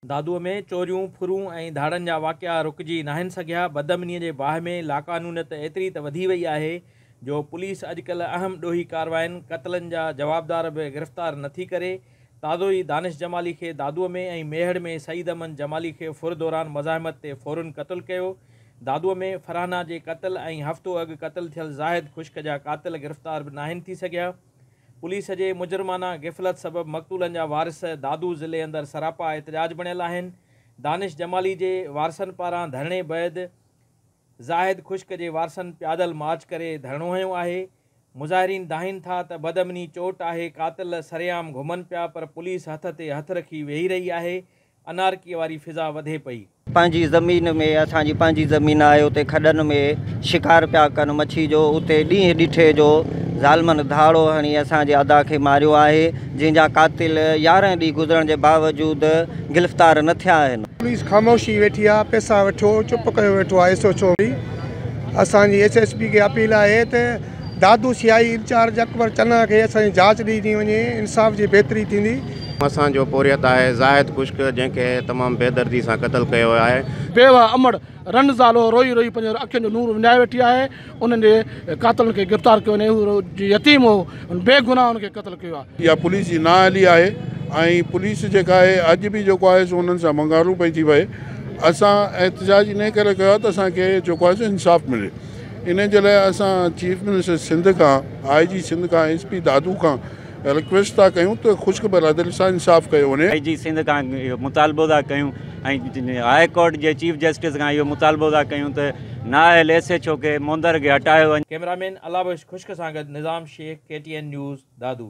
دادوء ۾ چوريون، ڦرون ۽ ڌاڙن جا واقعا رڪجي ناهن سگهيا، بدامنيء جي باهه ۾ لاقانونيت ايتري ته وڌي وئي آهي جو پوليس اڄڪلهه اهم ڏوهي ڪارواين، قتلن جا جوابدار به گرفتار نٿي ڪري. تازو ئي دانش جمالي کي دادوء ۾ ۽ ميهڙ ۾ سعيد احمد جمالي کي ڦر دوران مزاحمت تي فورن قتل ڪيو. دادوء ۾ فرحانه جي قتل ۽ هفتو اڳ قتل ٿيل زاهد خشڪ جا قاتل گرفتار به ناهن ٿي سگهيا. پوليس جي مجرمانه غفلت سبب مقتولن جا وارث دادو ضلعي اندر سراپا احتجاج بڻيل آهن. دانش جمالي جي وارثن پاران ڌرڻي بعد زاهد خشڪ جي وارثن پيادل مارچ ڪري ڌرڻو هنيو آهي. مظاهرين دانهين ٿا ته بدامني چوٽ آهي، قاتل سرعام گهمن پيا پر پوليس هٿ تي هٿ رکي ويهي رهي آهي، انارڪيء واري فضا وڌي پئي. پنهنجي زمين ۾ اسان جي پنهنجي زمين آهي اتي کڏن ۾ شڪار پيا ڪن مڇي جو اتي ڏينهن ڏٺي جو ظالمن ڌاڙو هڻي اسان جي ادا کي ماريو آهي جنهن جا قاتل 11 ڏينهن گذرڻ جي باوجود گرفتار نه ٿيا آهن. پوليس خاموشي ويٺي آ پئسا وٺو چپ ڪيو ويٺو آ ايس ايڇ او به اسان جي ايس ايس پي کي اپيل آهي ته Dadu C I incharge Akbar Channa کي اسان جي جاچ ڏني وڃي انصاف جي بهتري ٿيندي. اسان جو پورهيت آهي زاهد خشڪ جنهن کي تمام بيدردي سان قتل ڪيو ويو آهي. بيوه امڙ رن زالو روئي روئي پنهنجي اکين جو نور وڃائي ويٺي آهي انهن جي قاتلن کي گرفتار ڪيو وڃي هو يتيم هو بيگناهه ان کي قتل ڪيو آهي. اها پوليس جي نااهلي آهي ۽ پوليس جيڪا آهي اڄ به جيڪو آهي سو انهن سان ونگارون پئي ٿي وهي اسان احتجاج انهي ڪري ڪيو آهي ته اسان کي جيڪو آهي سو انصاف ملي انهي جي لاء اسان چيف منسٽر سنڌ کان آء جي سنڌ کان ايس پي دادو کان رڪويسٽ ٿا ڪيون ته خشڪ برادري سان انصاف ڪيو وڃي. آء جي سنڌ کان اهو مطالبو ٿا ڪيون ۽ هاء ڪورٽ جي چيف جسٽس کان اهو مطالبو ٿا ڪيون ته نااهل ايس ايڇ او کي موندر کي هٽايو وڃي. ڪئميرامين الله بخش خشڪ سان گڏ Nizam Shaikh, K T N news, Dadu.